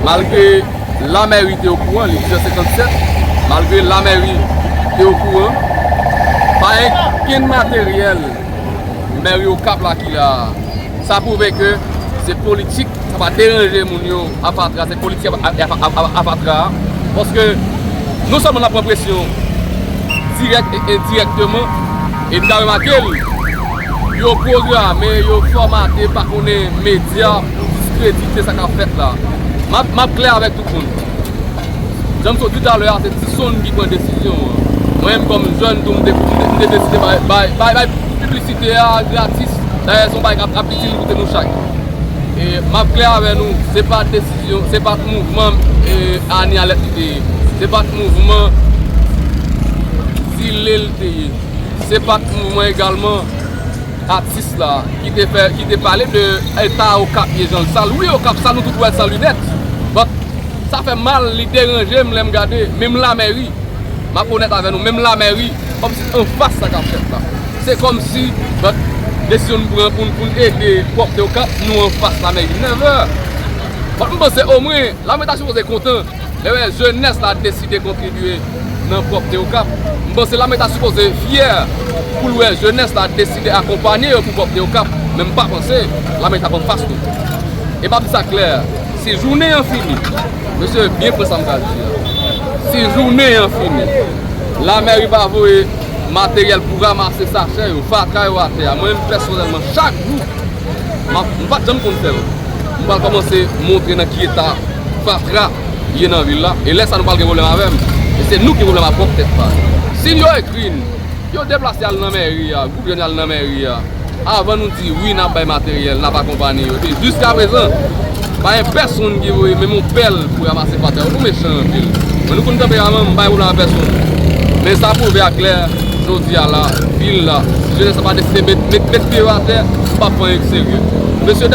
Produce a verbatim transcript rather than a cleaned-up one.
Malgre lamèri te okouran, li dizuit senkanntsèt, malgre lamèri te okouran, pa gen okenn materyèl mèri Okap la ki la a. Sa pwouve ke se politik, sa pa deranje moun yo a fatra, se politik a, a, a, a, a fatra a. Paske non sèlman n ap pran presyon dirèk e endirèkteman, e n ka remake l, yo pwograme, yo fòmate pa konnen medya pou diskredite sa k ap fèt la. M ap, m ap klè avèk tout moun. Jan m sot di talè a, se Tison ki pran desizyon an. Mwen menm kòm jèn tou, m te, m te, m te deside bay, bay, bay, bay piblisite a gratis. Dayè, se yon bagay k ap, ap itil kote nou chak. E m ap klè avè nou, se pa desizyon, se pa t mouvman e Ani Alèt li te ye. Se pa t mouvman Zile li te ye. Se pa t mouvman egalman atis la ki te fè, ki te pale de eta Okap ye jan l sal. Wi, Okap sal, nou tout wè l san linèt. But sa fè m mal, li deranje m lè m gade. Menm lamèri, m ap onèt avè nou, menm lamèri, kòmsi anfas sa k ap fèt la. Se kòmsi, but, desizyon n pran pou n, pou n ede pwòpte Okap, nou anfas lamèri. Never! But m panse omwen, lame ta sipoze kontan lè w wè jenès la deside kontribye nan pwòpte Okap. M panse lame ta sipoze fyè pou l wè jenès la deside akonpanye yo pou pwòpte Okap. Men m pa panse lame t ap anfas nou. E m ap di sa klè, si jounen an fini, mesye, byen pran sa m pral di a. Si jounen an fini, lamèri pa voye materyèl pou ranmase sachè yo, fatra yo atè a, mwen menm pèsonèlman, chak jou, m ap, m pa t janm konn fè l. M pral kòmanse montre nan ki eta fatra ye nan vil la. E lè sa a, nou pral gen pwoblèm avè m. E se nou ki gen pwoblèm ak pwòp tèt pa nou. Si yo ekri n, yo deplase al nan mèri a, gwoup jèn yo al nan mèri a. Avan nou di wi, n ap bay materyèl, n ap akonpanye yo. Epi jiskaprezan, pa gen pèsonn ki voye menm yon pèl pou ranmase fatra. Yo tou mechan anpil. Men nou konn tanperaman m, m pa gen pwoblèm ak pèsonn. Men sa pwouve a klè, jodi a la, vil la, si jenès la pa deside met, met, met pye yo atè, m p ap fè anyen ki serye. Mesye,